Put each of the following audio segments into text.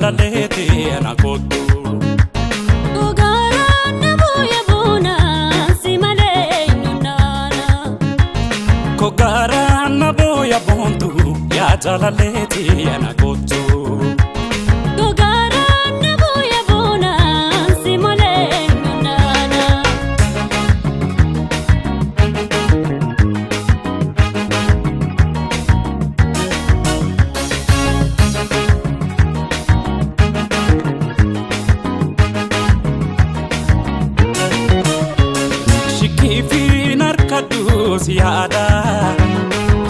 jaalalleeti ana kottu. Kogaaraan na booya boona si malee eenyuun. Kogaaraan na booya boontu yaa jaalalleeti ana kottu. Kogaaraan na booya boona si malee eenyuun. Shikkiifiin harka si yaada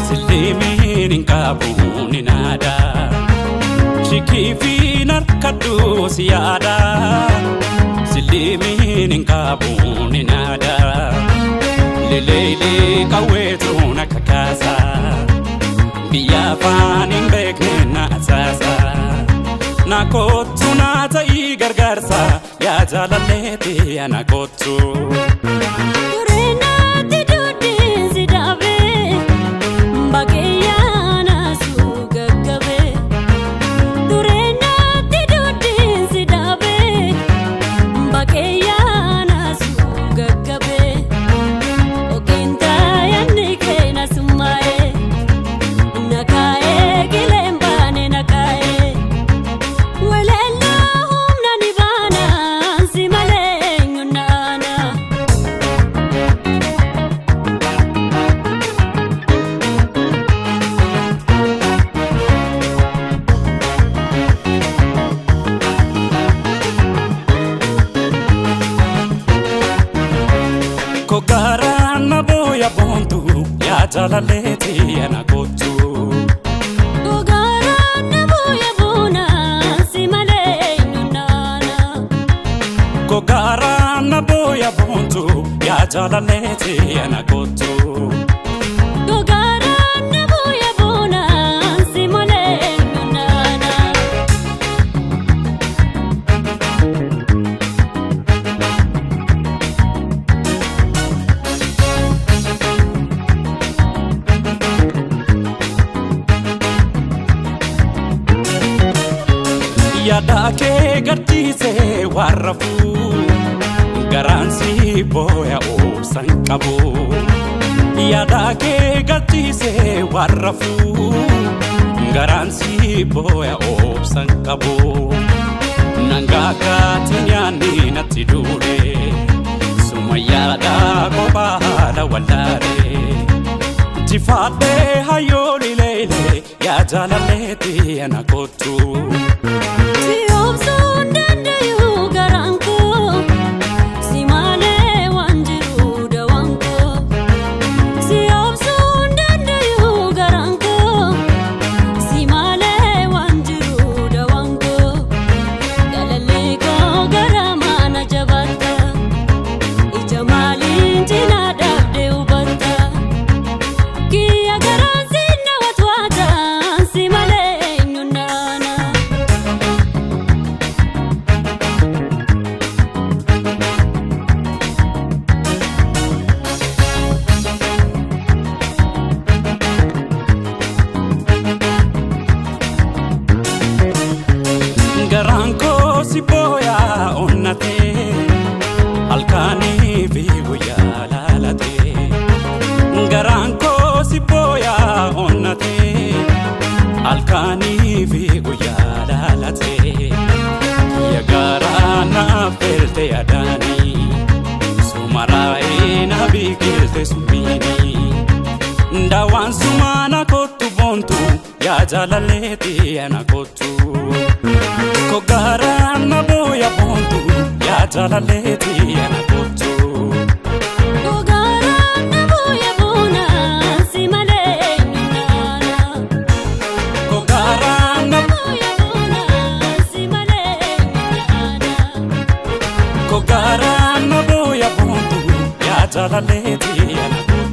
silliimiin hin qabu ni naada. Shikkiifiin harka si yaada silliimiin hin qabu ni naada. Leleelee qawweetu na kakaasa biyya afaan hin beekne na asaasa. Na kottu na ta'ii gargaarsa yaa jaalalleeti ana kottu. Tureenaatti duddiin si dhaabee bakkee suu gaggabee. Tureenaatti duddiin si dhaabee bakkee suu gaggabee. Ogeenta yaadni keena summaa'ee nakaa'ee kileen baane nakaa'ee. Waleellaa humna ni baana si malee eenyuun. Kogaaraan na booya boontu yaa jaalalleeti ana kottu. Kogaaraan na booya boona si malee eenyuun. Kogaaraan na booya boontu yaa jaalalleeti ana kottu. Kogaaraan na booya boona si malee eenyuun. Yaada kee gadhiisee waan rafuu garaan si booya obsan qabu. Yaada kee gadhiisee waan rafuu garaan si booya obsan qabu. Nangaakaatiin nyaanni natti duule suma yaada kophaa haala wallaale. Jifaadhee hayyooli leele yaa jaalalleeti ana kottu. Si obsuun danda'u garaan koo si malee waan jiru dawaan koo. Si obsuun danda'u garaan koo si malee waan jiru dawaan koo. Galallee koo gara mana jabaata ija maaliin cinaa dhabdee hubatta. Kiyya garaan si na watwaata si malee eenyuun. Garaan koo si booya onnatee halkanii fi guyyaa laalatee. Garaan koo si booya onnatee halkanii fi guyyaa laalatee. Kiyya garaa naaf felte yaadaanii sumaraa'ee na biqilte summiinii. Daawaan sumaana kottu boontu yaa jaalalleeti ana kottu. Kogaaraan na booya boontu yaa jaalalleeti ana kottu. Kogaaraan na booya boona si malee eenyuun. Kogaaraan na Booya boona si malee eenyuun. Kogaaraan na booya boontu yaa jaalalleeti ana kottu.